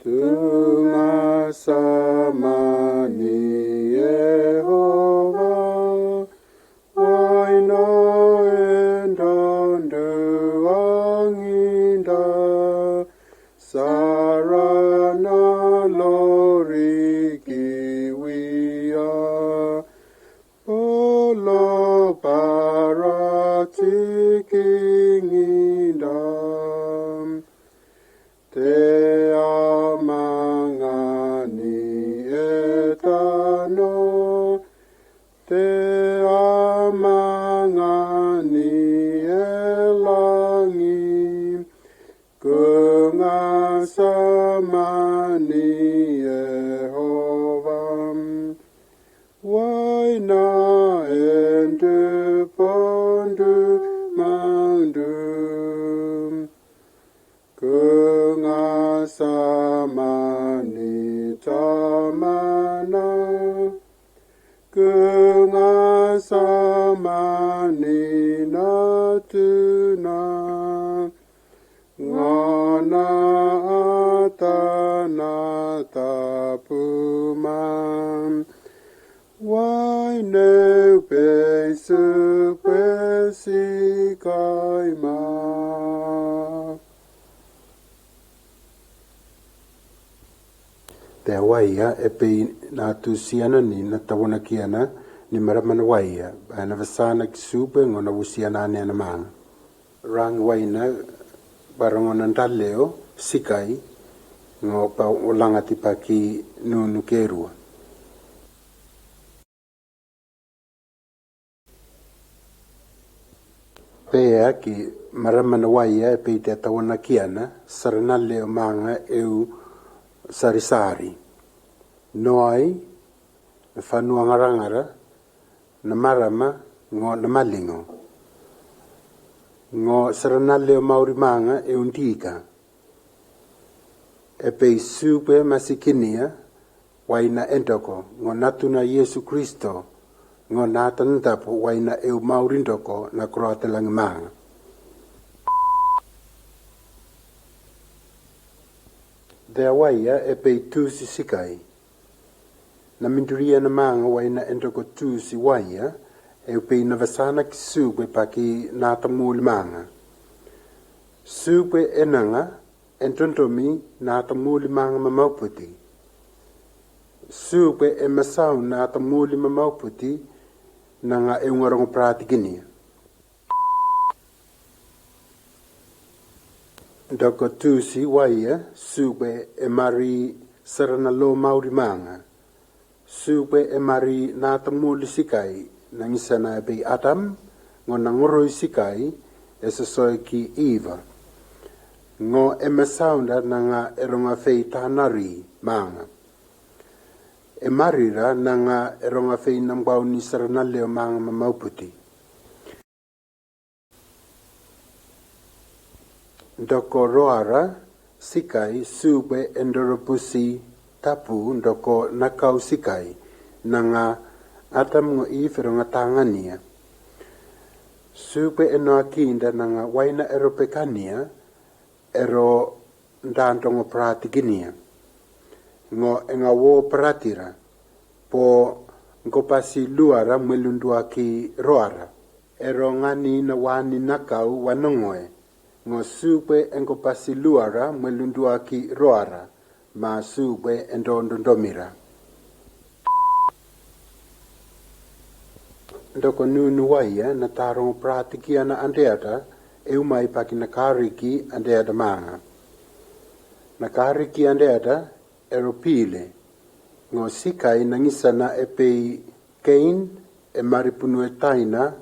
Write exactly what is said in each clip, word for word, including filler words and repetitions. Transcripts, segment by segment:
Tunga' sama ni Iehova, waina endandu anginda, sarana lori ki wia, polo para tikinginda. Te amanga ni etano, te amanga ni elangi, ko nga' sama ni Iehova, waina endu pondu mandu. Ko nga' sama ni tamana, ko nga' sama ni natuna, ngana atana tapuman, waineu pei suk pei sikai ma. Te waia e pei na tusiana ni na tawana kiana ni maramana waia, bae na vasana ki suk pei ngo na wusiana ane na manga. Rang waina barongo na ndaleo sikai, ngo pa olanga tipa ki nunu kerua. Pea ki maramana waia e pei te tawana kiana, sarana leo manga eu sarisari. Noai, fanua ngarangara, na marama, ngo na malingo. Ngo sarana leo mauri manga eu ndika. E pei suk pei masikinia, waina endoko, ngo natuna Iesu Kristo, ngo natana tapu waina eu mauri ndoko na koroa te langi manga. Te waia e pei tusi sikai. Na minduria na manga waina endoko tusi waia, e pei na vasana ki suk pei pa ki natamuli manga. Suk pei e nanga, e ndondomi natamuli manga mamauputi. Suk pei e masau natamuli mamauputi, nanga eu ngarongo pratikinia. Ndoko tusi waia, suk pei e mari sarana lo mauri manga. Suk pei e mari natamuli sikai, na ngisana e pei Atam, ngo na ngoroi sikai, e sosoe ki Iva. Ngo e masaunda nanga e ronga fei tanari manga. E marira nanga e ronga fei nambau ni sarana leo manga mamauputi. Ndoko roara sikai suk pei e ndoropusi tapu ndoko nakau sikai, nanga Atam ngo Iv e ronga tangania. Suk pei e noakinda nanga waina e ro pekania, e ro ndandongo pratikinia. Ngo e nga wo pratira, po ngkopasi luara mwelundua ki roara. E ro ngani na wani nakau wanongoe. Ngo suk pei e ngkopasi luara mwelundua ki roara, ma suk pei e ndondondomira. Ndoko nunu waia na tarongo pratikiana andeata, eu mai pa ki na kariki andeata manga. Na kariki andeata, e ro pile. Ngo sikai na ngisana e pei Kein, e mari punue taina,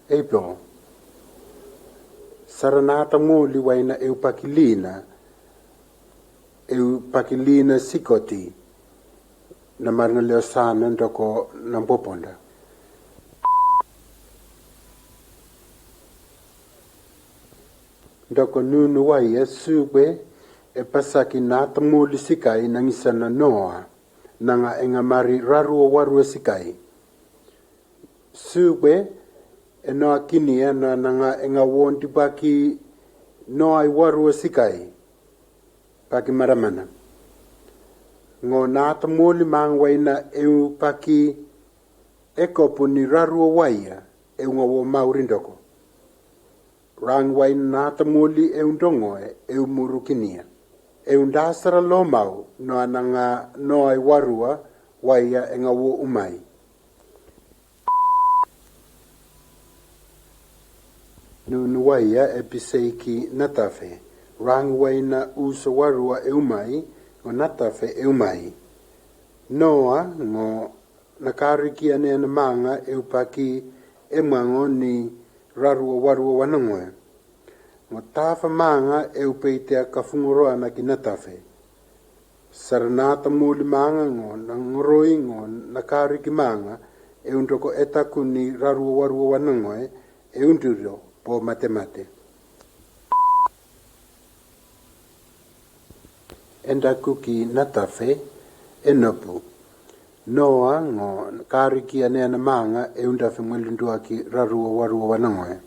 Eipel. Sara natamuli waina eu pakilina, eu pakilina sikoti, na marina leo sana ndoko na mpoponda. Ndoko nunu waia suk pei e pasaki natamuli sikai na ngisana Noa, nanga e nga mari rarua warua sikai. Suk pei e noakinia na nanga e nga wonti paki Noa i warua sikai. Paki maramana. Ngo nata moli manga waina eu paki e kopu ni rarua waia eu ngawo mauri ndoko. Rangi waina nata moli eu ndongoe eu muru kinia. Eu ndasara lo mau noa nanga noa i warua waia e ngawo umai. Nunu waia e piseiki natafe. Rangi waina uso warua eu mai, ngo natafe eu mai. Noa ngo nakariki anena manga eu paki e mango ni rarua warua wanangoe. Ngo tafa manga eu peitea kafungoroana ki natafe. Sara nata moli manga ngo nangoroi ngo nakariki manga eu ndoko e taku ni rarua warua wanangoe eu nduro po matemate. Endaku ki natafe e nopu. Noa ngo kariki anena manga eu ndafe mwelundua ki rarua warua wanangoe.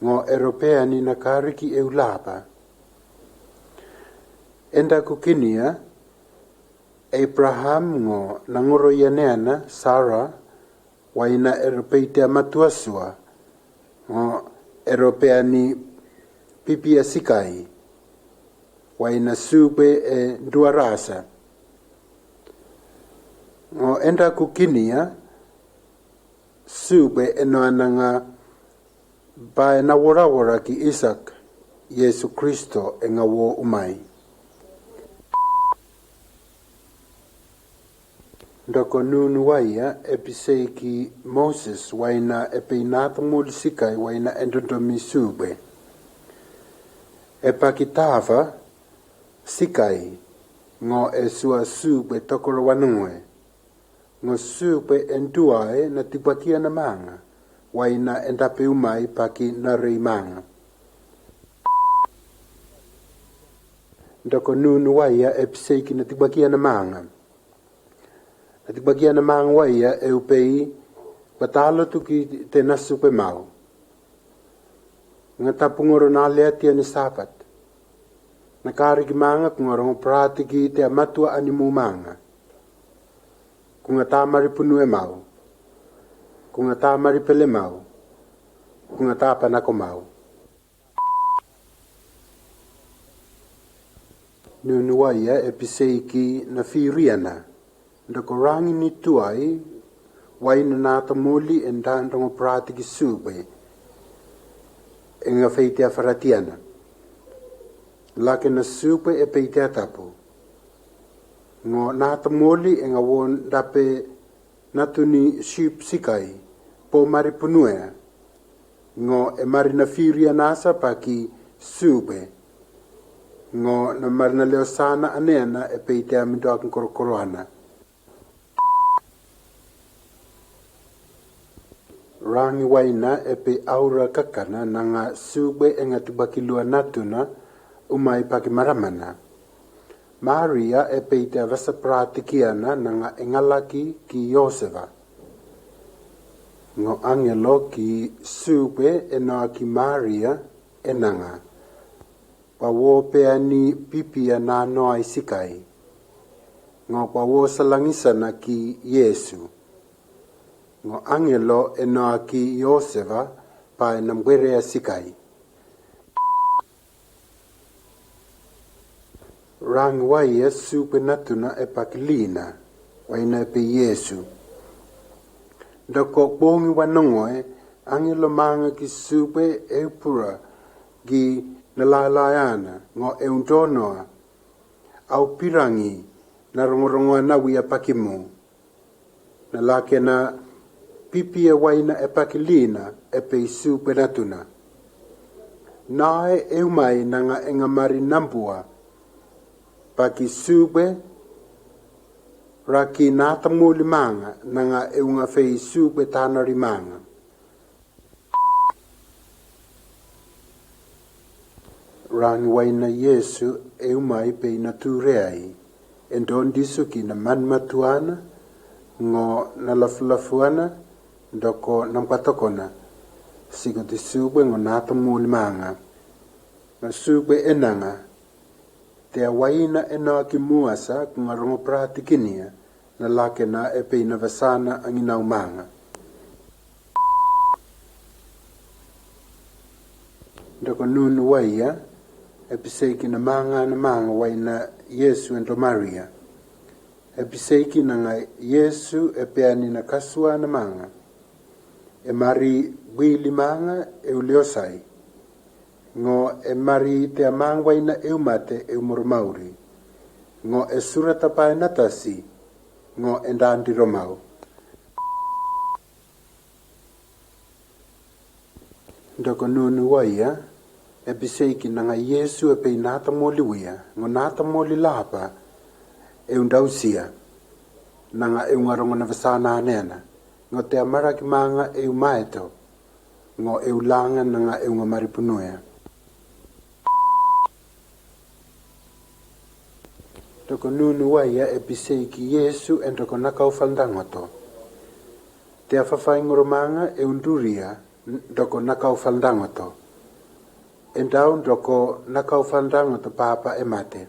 Ngo eropea ni nakariki eu lapa. Endaku kinia Abraham ngo nangoroi anena Sara waina eropeitea matua sua. Ngo eropea ni pipia sikai waina supe e duarasa. Ngo endaku kinia supe e noa nanga bae nawarawara ki Isak, Iesu Kristo e ngawo umai. Ndoko nunu waia e piseiki Moses waina e pei nata moli sikai waina e ndondomi supe. E paki tafa sikai ngo e sua supe tokoro wanangoe. Ngo supe e nduae natibakiana manga waina e ndape umai paki narei manga. Ndoko nunu waia e piseiki natibakiana manga. Natibakiana manga waia eu pei batalo tuki te nasupe mau. Nga tapungoro naleatia ni Sapat. Nakariki manga kungoro ngo pratiki te amatua ani mu manga. Kunga tamari punue mau. Kunga tamari pele mau. Kunga tapanako mau. Nunu waia e piseiki nafiriana. Ndoko rangi ni tuai waina nata moli e nda ndongo pratiki supe. E nga feitea faratiana. Lake na supe e peitea tapu. Ngo nata moli e nga won dape natuni sip sikai po mari punue. Ngo e mari nafiriana sa paki supe. Ngo na mari naleosana anena e peitea mindoak nkorokoroana. Rangi waina e pei aura kakana nanga supe e nga tibakilua natuna umai paki maramana. Maria e peitea vasa pratikiana nanga e ngalaki ki Ioseva. Ngo angelo ki supe e noa ki Maria e nanga. Pawopea ni pipia na noa i sikai. Ngo pawosalangisana ki Iesu. Ngo angelo e noa ki Ioseva pa e nambwerea sikai. Rangi waia supe natuna e pakilina waina e pei Iesu. Ndoko pongi wanongoe angelo manga ki supe e pura ki nalalaeana ngo e undonoa. Au pirangi na rongorongoana wia pakimu. Na lake na pipia waina e pakilina e pei supe natuna. Nae e umai nanga e nga mari nambua. Paki supe raki nata moli manga nanga e unga fei supe tanari manga. Rangi waina Iesu e umai pei natureai. E ndon disu ki na manmatuana ngo na lafulafuana ndoko nampatokona. Siko ti supe ngo nata moli manga. Nga supe e nanga. Te a waina e noa ki muasa ko ngarongo pratikinia, na lakena e pei na vasana a nginau manga. Doko nunu waia, e piseiki na manga na manga waina Iesu endo Maria. E piseiki na nga Iesu e peani na kasua na manga. E mari wili manga eu leosai. Ngo e mari te a manga waina eu mate eu moromauri. Ngo e sura tapai na tasi. Ngo e ndandi romau. Doko nunu waia, e piseiki na nga Iesu e pei nata moli wia, ngo nata moli lapa, eu ndausia, na nga eu ngarongo na vasana nena, ngo te a maraki manga eu maeto, ngo eu langa na nga eu nga mari punuia. Doko nunu waia e piseiki Iesu endo ko na kau faldangoto. Te a fafai ngoro manga eu nduria, doko na kau faldangoto. Endau doko na kau faldangoto papa e mate.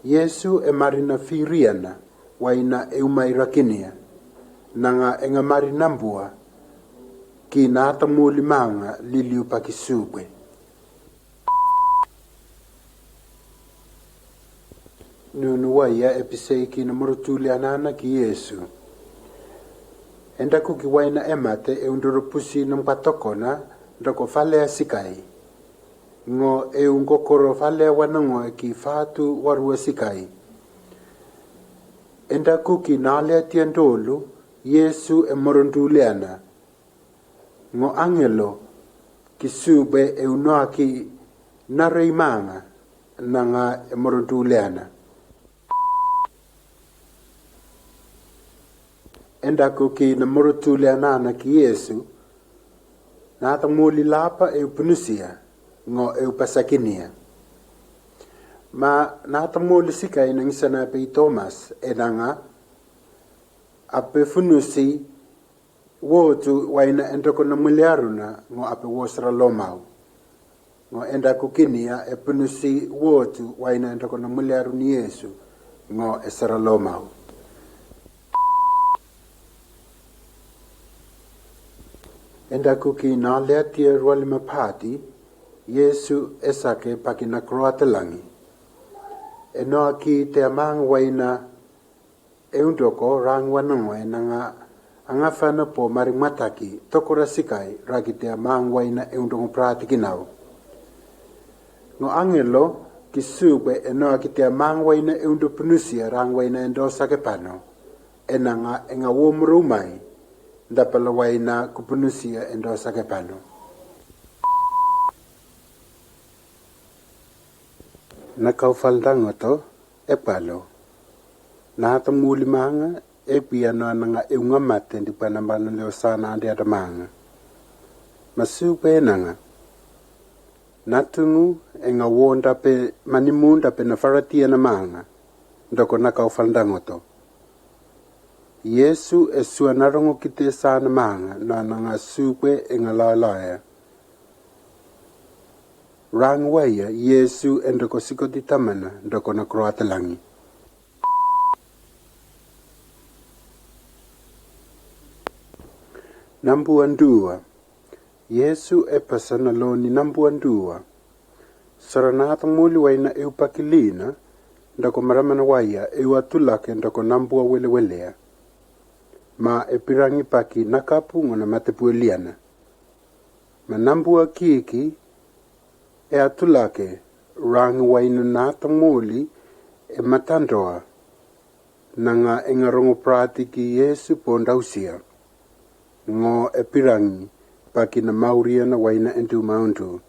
Iesu e mari na firiana, waina eu mairakinia. Na nga e nga mari nambua, ki nata moli manga liliu paki subwe. Nunu waia e piseiki na morotulia nana ki Iesu. Enda kuki waina e mate eu ndoropusi na mpatokona doko falea sikai. Ngo eu ngokoro falea wanango e ki fatu warua sikai. Enda kuki na lea tia ndolu, Iesu e moronduliana. Ngo angelo, ki subwe eu noa ki narei manga, na nga e moronduliana. Enda kuki na moronduliana na ki Iesu, nata moli lapa eu punusia, ngo eu pasakinia. Ma nata moli sikai na ngisana pei Tomas, e na nga, ape funusi, wotu waina endoko na muliaruna, ngo ape wosra lomau. Ngo enda kukinia e punusi wotu waina endoko na muliaruni Iesu, ngo e sra lomau. Enda kuki na lea tia rualima pati, Iesu e sake paki na kroa te langi. E noa ki te a manga waina eu ndoko rang wanango e na nga angafana po mari mataki tokora sikai raki te a manga waina eu ndoko pratikinau. Ngo angelo ki subwe e noa ki te a manga waina eu ndo punusia rang waina endo sake pano. E na nga e nga womro umai, ndapala waina ku punusia endo sake pano. Na kau faldangoto, e palo. Nata moli manga, e pia noa na nga eu nga mate ndi pana mano leo sana andi ada manga. Ma subwe na nga. Natungu, e nga wonda pe, manimunda pe na faratia na manga. Ndoko na kau faldangoto. Iesu e sua na rongo ki te sana manga, noa na nga subwe e nga lalaia. Rang waia, Iesu e ndoko sikoti tamana, ndoko na kroa te langi. Nambua ndua. Iesu e pasa na loni nambua ndua. Sara nata moli waina eu pakilina, ndoko maramana waia eu atulake ndoko nambua welewelea. Ma e pirangi paki na kapu ngo na mate pueliana. Ma nambua kiki, e atulake, rang waina nata moli, e matandoa, na nga e nga rongo pratiki Iesu po ndausia. Ngo e pirangi, paki na mauriana waina endu maundu.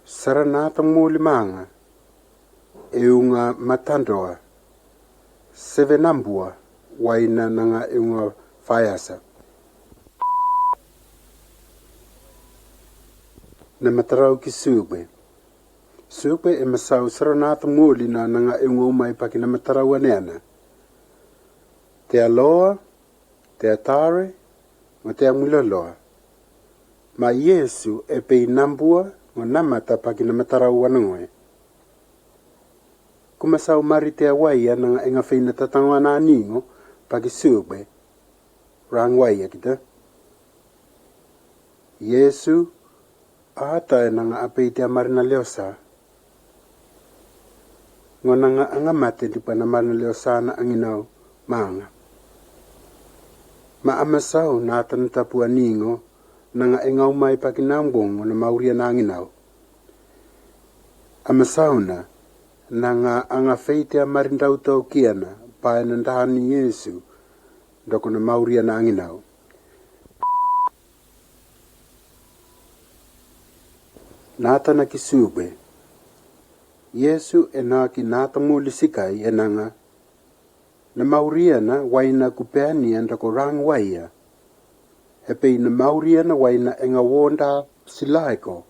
Sara nata moli manga, eu nga matandoa, seve nambua, waina na nga eu nga faiasa. Na matarau ki subwe. Subwe e masau sara nata moli na nga eu nga umai paki na matarau aneana. Te aloa, te atare, ngo te amuloloa. Ma Iesu e pei nambua, ngo na mata paki na matarau wanangoe. Ko masau mari tea waia nanga enga feina tatangoa na ningo, paki supe. Rang waia kita. Iesu, ata e nanga apei tea mari na leosa. Ngo nanga anga mate tipa na mari na leosa na anginau manga. Ma a masau na tana tapu a ningo, nanga engau mai paki na mbongo na mauria na anginau. A masau na, nanga anga fei tea mari ndau tau kiana, pae na ndani Iesu, doko na mauria na anginau. Nata na ki supe. Iesu e na ki nata moli sikai e nanga. Na mauria na waina kupeani e ndoko rang waia. Hepei na mauria na waina enga wonda silaiko.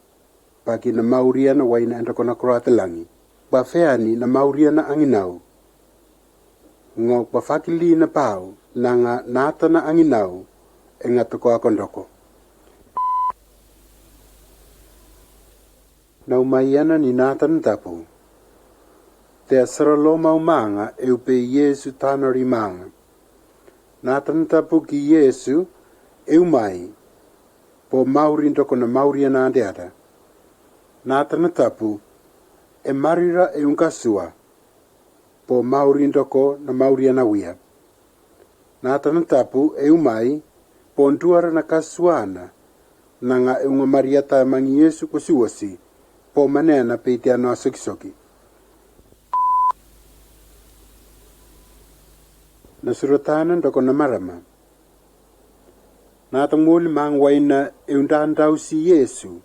Paki na mauria na waina e ndoko na koroa te langi. Ba feani na mauria na anginau. Ngo ba fakili na pau, nanga nata na anginau, enga toko ako ndoko. Na umaiana ni nata na tapu. Tea saralomau manga, eu pei Iesu tanari manga. Nata na tapu ki Iesu, eu mai. Po mauri ndoko na mauria na andeata. Nata na tapu, e marira eu nkasua. Po mauri ndoko na mauria na wia. Nata na tapu, eu mai, po nduara na kasuana. Nanga eu nga mariata mangi Iesu ko siwosi. Po manena pei tea noa sokisoki. Na suratana ndoko na marama. Nata moli manga waina eu ndandausi Iesu.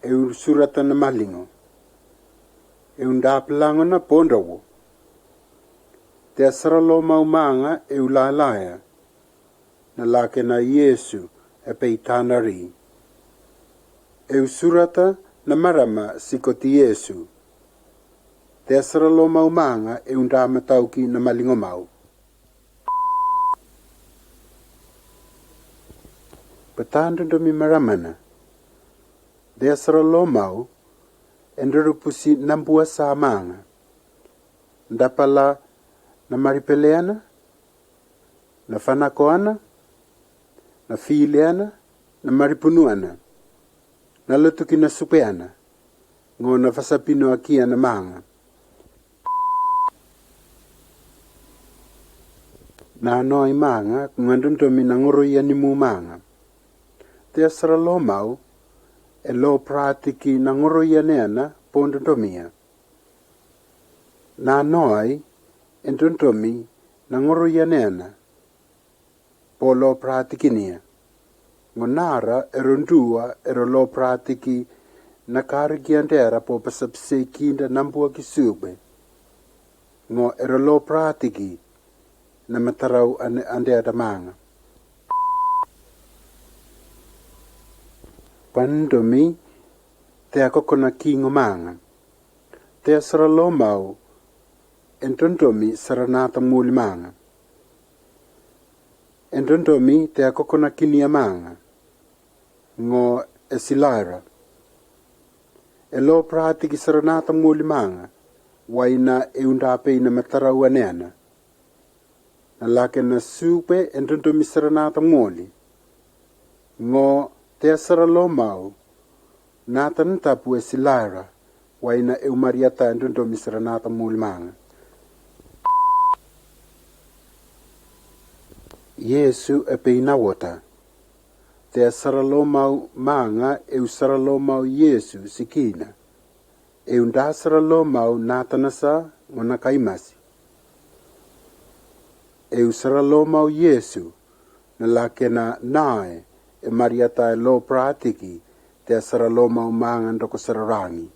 Eu surata na malingo. Eu ndapalangona po ndowo. Tea saralomau manga eu lalaea. Na lake na Iesu e pei tanari. Eu surata na marama siko ti Iesu. Tea saralomau manga eu ndamatauki na malingomau. Patan ndondomi maramana. Tea saralomau, e ndrorupusi nambua sa manga. Ndapala na maripeleana, na fanakoana, na fileana, na maripunuana, na lotuki na supeana, ngo na fasapinoakiana manga. Na noi manga, nga ndondomi na ngoroia nimu manga. Tea saralomau, e lo pratiki na ngoroia nena, po ndondomia. Na noi, e ndondomi, na ngoroia nena, po lo pratikinia. Ngo nara, ero ndua, ero lo pratiki, na karikia ndera po pasapsei kinda nambua ki supe. Ngo ero lo pratiki, na matarau ande, andera manga. Pandomi, tea kokona kingo manga. Tea saralomau, e ndondomi saranata moli manga. E ndondomi tea kokona kinia manga. Ngo e silaira. E lo pratiki saranata moli manga. Waina e undapei na matarau anena. Na lake na supe e ndondomi saranata moli. Ngo tea saralomau. Nata na tapu e silaira. Waina e umariata e ndondomi saranata moli manga. Iesu e pei na wota. Tea saralomau manga e usaralomau Iesu sikina. E unda saralomau nata na sa ngo na kaimasi. E usaralomau Iesu, na lake na nae, e mariata e lo pratiki, tea saralomau manga ndoko sararangi.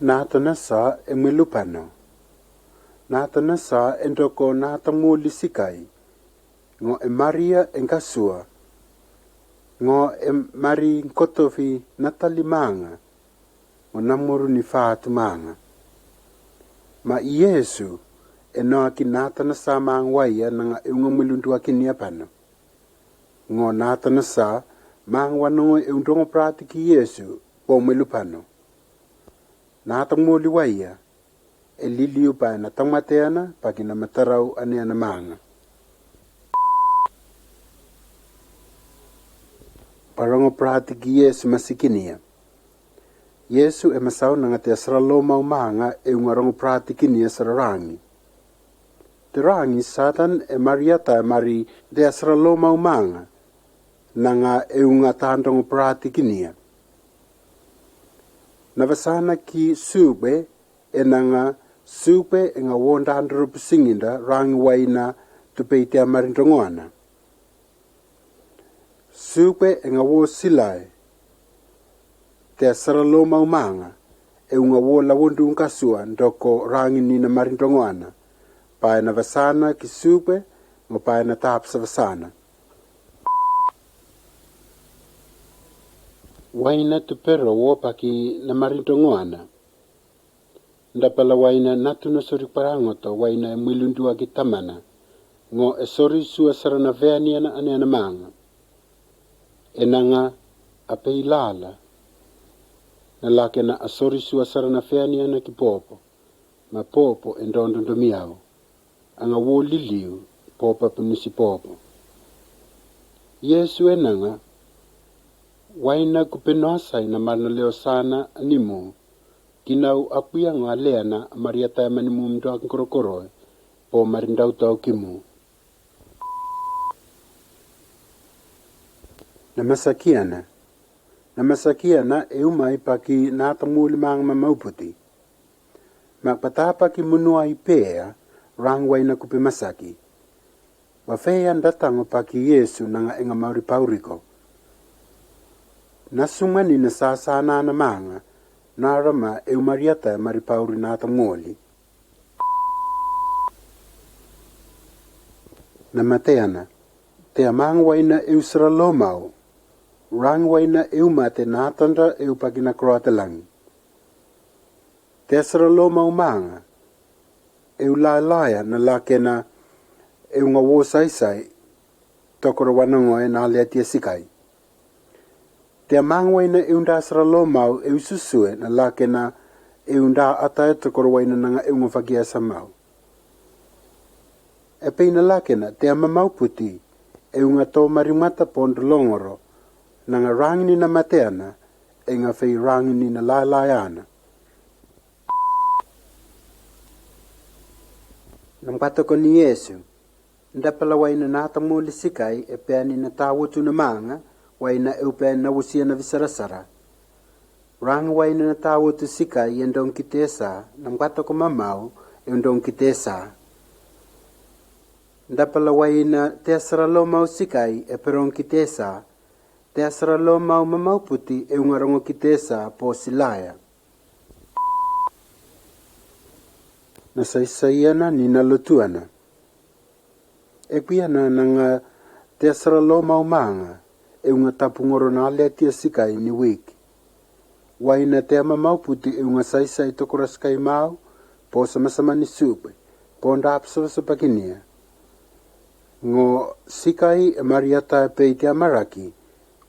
Nata na sa e mwelupano. Nata na sa e ndoko nata moli sikai. Ngo e maria e nkasua. Ngo e mari nkotofi natali manga. Ngo na moru ni fatu manga. Ma Iesu, e noa ki nata na sa manga waia nanga e unga mwelundua kinia pano. Ngo nata na sa manga wanongo e undongo pratiki Iesu, po mwelupano. Na atamoli waia, e liliu bwa e na tamateana, bwa ki na matarau aneana manga. Bwa rongo bratiki Iesu masikinia. Iesu e masaun nanga te asaralo mau manga e unga rongo bratikinia sararangi. Te rangi Satan e mariata e mari te asaralo mau manga, nanga e unga tandongo bratikinia. Na vasana ki Supwe, e nanga Supwe e nga wonda andro pusinginda rangi waina tu peitea marindongoana. Supwe e nga wo silae, te asaralo mau manga, e unga wo lawondung kasua ndoko rangi ni na marindongoana, bwa e na vasana ki Supwe, ngo bwa e na tapsa vasana. Waina tu pero wo bwa ki na marindongoana. Ndapala waina natu na sori parangoto, waina e mwilundua ki tamana, ngo e sori sua sara na veaniana aneana manga. E nanga a pei lala, na lake na a sori sua sara na veaniana ki popo, ma popo e ndondondomi au. A nga wo liliu, popo punusi popo. Iesu e nanga, waina ku penoasai na marna leo sana animu, ki nau apia ngo aleana a mariata e mani mumdo aki korokoroe, po marindautau ki mu. Na masakiana. Na masakiana e umai bwa ki na atamoli manga mamauputi. Ma bwa ta bwa ki munua i pea, rangi waina ku pemasaki. Wa fea ndatango bwa ki Iesu nanga e nga mauri pauriko. Na sumani na sasana na manga, na rama e u mariata e mari pauri na atamoli. Na mateana, te amanga waina e u saralo mau, rangi waina e u mate na tanda e u bwa ki na kroa te langi. Te asaralo mau manga, e u lalaea na lake na e unga wo saisai, tokoro wanongoe na aleatia sikai. Te amanga waina e u nda asaralo mau e u susue na lake na e u nda atae tokoro waina nanga e unga fakiasa mau. E pei na lake na te amamauputi e unga to marimata po ndolongoro, nanga rangi ni na mateana, e nga fei rangi ni na lalaeana. Na mkatoko ni Iesu, ndapala waina na atamoli sikai e peani na tawotu na manga, waina e u peani na wosia na visarasara. Rangi waina na tawotu sikai e ndong ki te sa, na mkatoko mamau e u ndong ki te sa. Ndapala waina te asaralo mau sikai e perong ki te sa, te asaralo mau mamauputi e unga rongo ki te sa po silaea. Na saisaiana ni na lotuana. E kuiana nanga te asaralo mau manga, e unga tapu ngoro na aleatia sikai ni wiki. Waina te amamauputi e unga saisai tokora sikai mau, po samasama ni supwe, po nda apsapasa pakinia. Ngo sikai e mariata e peitea maraki,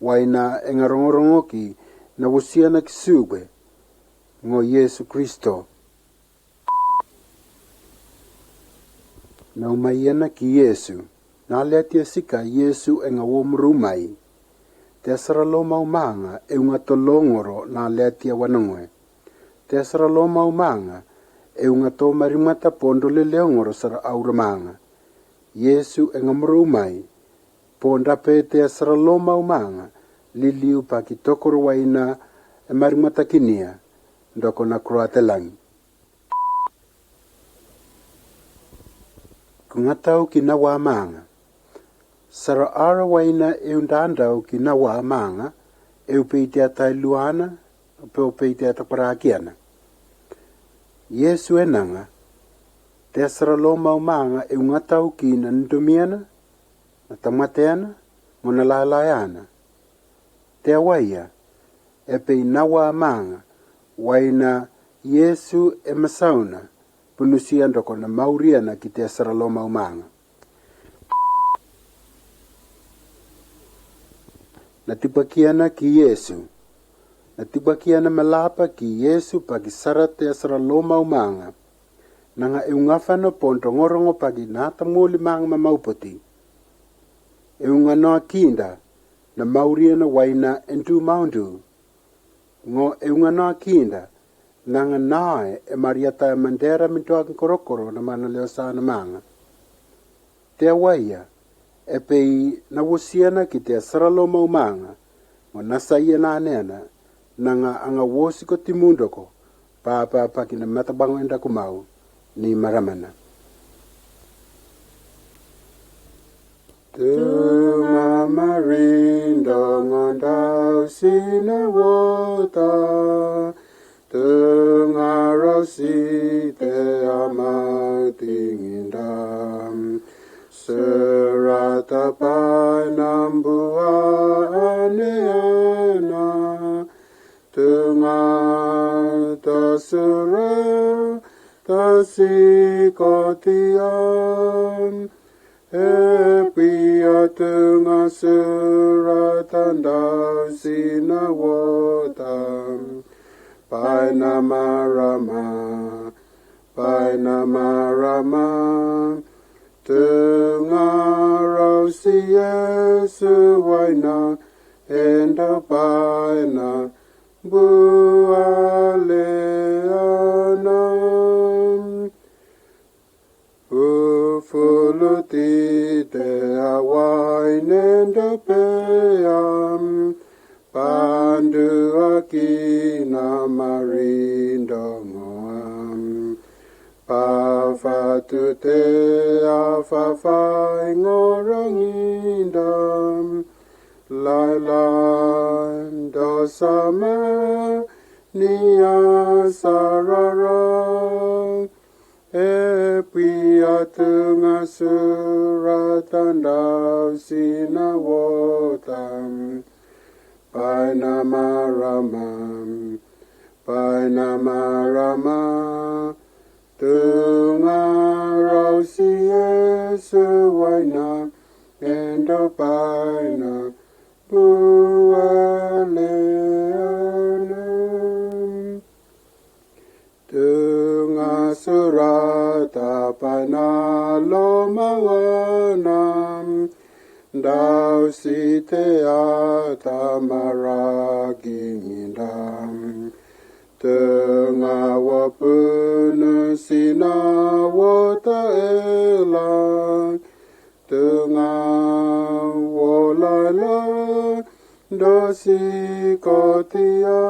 waina e nga rongorongoki na wosia na ki supwe, ngo Iesu Kristo. Na umaiana ki Iesu, na aleatia sikai Iesu e nga wo muru umai. Te asaralo mau manga e unga tolongoro na aleatia wanongoe. Te asaralo mau manga e unga to marimata po ndoleleongoro sara aura manga. Iesu e nga muru umai, po ndape te asaralo mau manga, liliu bwa ki tokoro waina e marimata kinia, ndoko na kroa te langi. Ku ngatau ki nawa manga. Sara ara waina e u ndandau ki nawa manga, e u peitea tailuana, po peitea taparakiana. Iesu e nanga, te asaralo mau manga e u ngatau ki na ndomiana, na tamateana, mo na lalaeana. Te awaia, e pei nawa manga, waina Iesu e masauna, punusia ndoko na mauriana ki te asaralo mau manga. Na tipakiana ki Iesu, Na tiwaki ana malapa ki Iesu paki sarat te asara lomau manga. Nanga e ungafa nopo n rongorongo paki nata moli manga mamaupoti. E unganoa kinda, na mauri ana waina e ndu maundu. Ngo e unganoa kinda, nanga nae e mariata e mandera mintoaki n korokoro na mana leosa ana manga. Te awaia, e pei na wosia ana ki te asara lomau manga, ngo na saia ana nena, nanga anga wosi ko timundoko, papa paki na matabango en dakumau, ni maramana. Tunga marindo ngo dausi na wota, tunga rausi te amau tinginda. Surata paina mbua ane ana, tunga ta surata sikotia. E pia tunga surata dausi na wota. Paina marama, paina marama. Tunga rausi Iesu waina, endo paina, bua le ana. Ufuluti te awai nendo peam, panduaki na marindo ngoam. Pafatu te afafai ngorongindam, lailan dosama ni asarara. E pia tunga surata dausi na wota. Paina marama, paina marama. Tunga rausi Iesu waina, endo paina, bua le ana. Tunga surata paina lomau ana, dausi te ata maragingindam. Tunga wapunu sina wota ela, tunga wolaila dosikotia.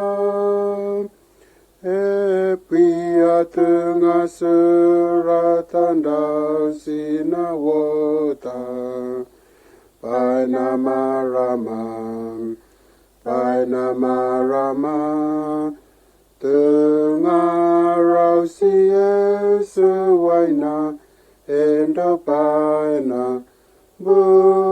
E pia tunga surata dausi na wota. Paina marama, paina marama. Tunga rausi Iesu waina, endo paina, bua